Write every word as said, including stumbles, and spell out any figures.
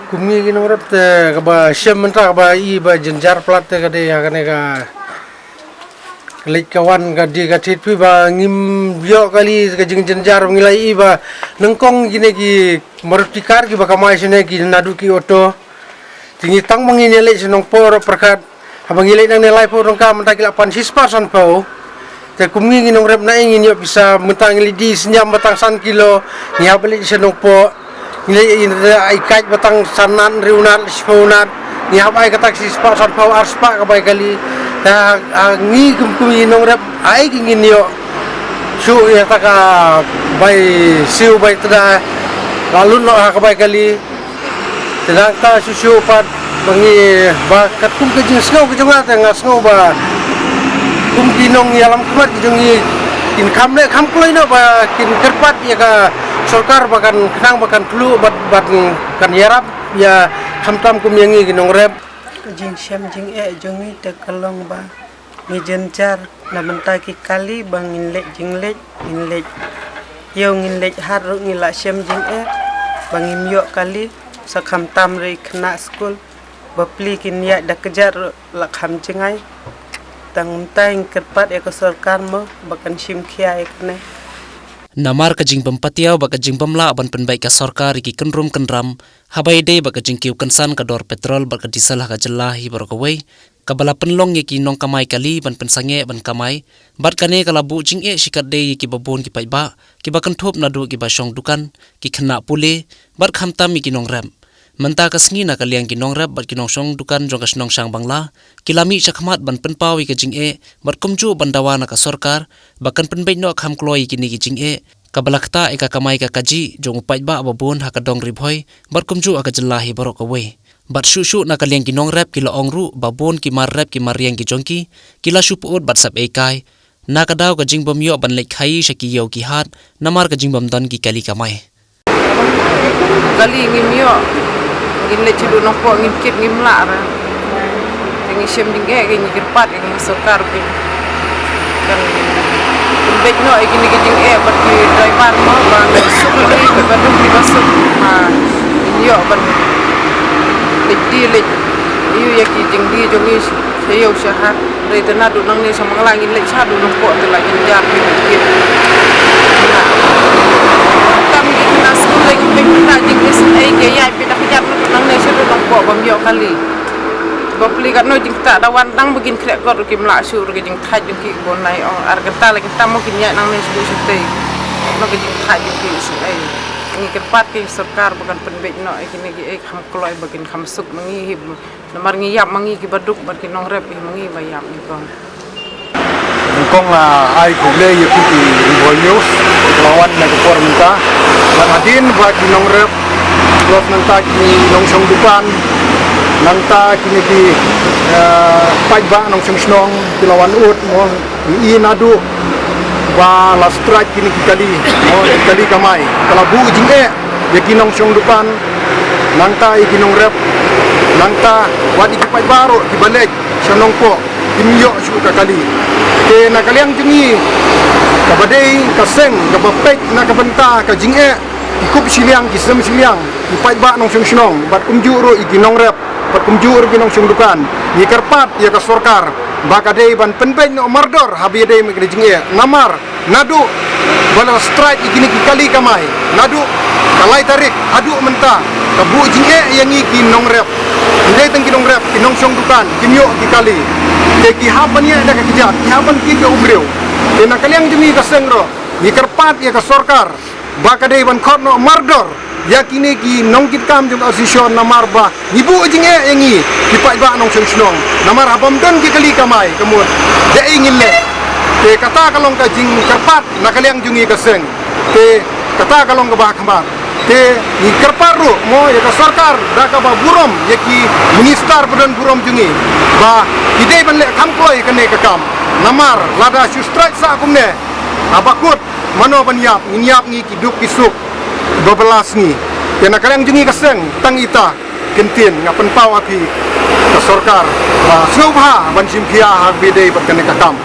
Kum ngi ki nongrep te kaba shem mynta kaba i ba jynjar palat te ka dei ha kane ka leit ka wan ka dei ka thied phi ba ngim ïoh kali ka jingjynjar, ngi la i ba nyngkong kine ki Maruti car kiba kamai shane ki naduh ki auto. Te ngi tang ba ngin ïaleit sha Nongpoh ruh pyrkhat haba ngi leit nangne laiphew tyngka, mynta ki la pan shispah sanphew. Te kum ngi ngi nongrep na ïing, ngin ïoh pisa mynta ngi leit die sniam ba tang san kilo, ngi hap leit sha Nongpoh. Ngi leit ïa i kait ba tang san nat, hynriew nat, shiphew nat. Ngi hap ai kata ka shispah sanphew, arspah ka bai kali. Te ha, ha ngi kum kum i nongrep, ai ki ngin ïoh shuh ïa kata ka bai siew bai tda. La lut noh ha ka bai kali. Te nangta shuh shuh pat ba ngi ba katkum ka jingsngew ka jong nga te nga sngew ba kum ki nongïalam khmat ki jong ngi kin kham leh kham kloi noh ba kin kyrpad ïa ka sorkar ba kan khnang ba kan khlur bad, bad kan ïarap ïa khamtam kum ïa ngi ki nongrep. Ka jingshem jingeh jong ngi te ka long ba ngi jynjar na bynta ki kali ba ngin leit jingleit, ngin leit ïew, ngin leit hat ruh ngi la shem jingeh ba ngim ïoh kali, sa khamtam ruh i khynnah skul bapli kin ïaid da kjat ruh la kham jngai. Tang mynta ngi kyrpad ïa ka sorkar mo ba kan shim khia ïa kane. Namar ka jingbym patiaw bad ka jingbym lah ban pynbeit ka sorkar ïa ki kynrum kynram haba ïadei bad ka jingkiew kynsan ka dor petrol bad ka diesel ha ka jylla hi baroh kawei, kaba la pynlong ïa ki nongkamai kali ban pynsangeh ban kamai, bad kane ka la buh jingeh shikatdei ïa kiba bun ki paidbah kiba kynthup naduh kiba shong dukan, ki khynnah pule, bad khamtam ïa ki nongrep. Mynta ka sngi na ka liang ki nongrep bad ki nongshong dukan jong ka shnong Shangbangla ki la mih shakhmat ban pynpaw ïa ka jingeh bad kumjuh ban dawa na ka sorkar ba kan pynbeit noh kham kloi ïa kine ki jingeh kaba la ktah ïa ka kamai ka kajih jong u paidbah ba bun ha ka dong Ri Bhoi bad kumjuh ha ka jylla hi baroh kawei. Bad shuh shuh na ka liang ki nongrep ki la ong ruh ba bun ki mar rep ki mar riang ki jong ki ki la shu pyut bad sep ei kai na ka daw ka jingbym ïoh ban leit khaii sha ki ïew ki hat namar ka jingbym don ki kali kamai. Kali ngim ïoh, ngin leit sha Nongpoh ngim kit ngim lah re. Te ngi shem jingeh, ngi kyrpad ïa ka sorkar ba kan pynbeit noh ïa kine ki jingeh bad ki driver mo ba ngi suk, ba ngi ba duk ngi ba suk. Ma ngin ïoh ban leit die leit ïoh ïa ki jingdie jong ngi sha ïew sha hat. Hynrei te naduh nangne sha Mangla ngin leit sha duh Nongpoh te la jynjar phi kit. Tam ki khynnah skul leit ki pynkyndit jingkit ei ki ïaid phi da kjat naduh nangne sha duh Nongpoh bym ïoh kali. Bapli katno jingktah da wan tang ba kin khreh kot ruh kim lah shuh ruh ka jingthait jong ki ba nai ong ar kynta la kynta mo kin ïaid nangne sha duh shatei. Katno ka jingthait jong ki sngewei. Ngi kyrpad ki sorkar ba kan pynbeit noh ïa kine ki ei kham kloi ba kin kham suk ma ngi hi. Namar ngi ïap ma ngi kiba duk bad ki nongrep hi ma ngi ba ïap ngi kong. Nyngkong nga ai khublei ïa phi ki Ri Bhoi News kiba la wan na ka por mynta. Bad hadien ba ki nongrep, plus nangta ki nongshong dukan, nangta kine ki, eh, paidbah nongshong shnong ki la wan ud mo. Ngi i naduh ba la strike kine ki kali, mo, ki kali kamai. Ka la buh jingeh ïa ki nongshong dukan, nangta ïa ki nongrep, nangta wat ïa ki paidbah ruh kiba leit sha Nongpoh, kim ïoh shuh ka kali. Te na ka liang jong ngi, kaba dei ka seng kaba peit na ka bynta ka jingeh ki kup shiliang, ki sem shiliang, ki paidbah nongshong shnong, bad kumjuh ruh ïa ki nongrep, bad kumjuh ruh ki nongshong dukan. Ngi kyrpad ïa ka sorkar ba ka dei ban pynbeit noh mardor haba ïadei bad kine ki jingeh. Namar naduh ba la strike ïa kine ki kali kamai, naduh ka lai tarik haduh mynta, ka buh jingeh ïa ngi ki nongrep. Hynrei tang ki nongrep, ki nongshong dukan kim ïoh ki kali. Te ki hap ban ïaid da ka kjat, ki hap ban kit ïa u briew. Te na ka liang jong ngi ka seng ruh, ngi kyrpad ïa ka sorkar ba ka dei ban khot noh mardor ïa kine ki nongkitkam jong ka association, namar ba ngi buh jingeh ïa ngi ki paidbah nongshong shnong. Namar haba ym don ki kali kamai, ka mut dei ngin leh. Te kata ka long ka jingkyrpad na ka liang jong ngi ka seng. Te kata ka long kaba khmat. Te ngi kyrpad ruh mo ïa ka sorkar da kaba burom, ïa ki minister ba don burom jong ngi, ba ki dei ban leh kham kloi kane ka kam. Namar lada shu strike sah kumne, haba kut mano ban ïap? Ngin ïap ngi ki duk ki suk ba bylla sngi. Te na ka liang jong ngi ka seng, tang ita kyntien nga pynpaw ha phi ka sorkar ba sngewbha ban shim khia ha kaba ïadei bad kane ka kam.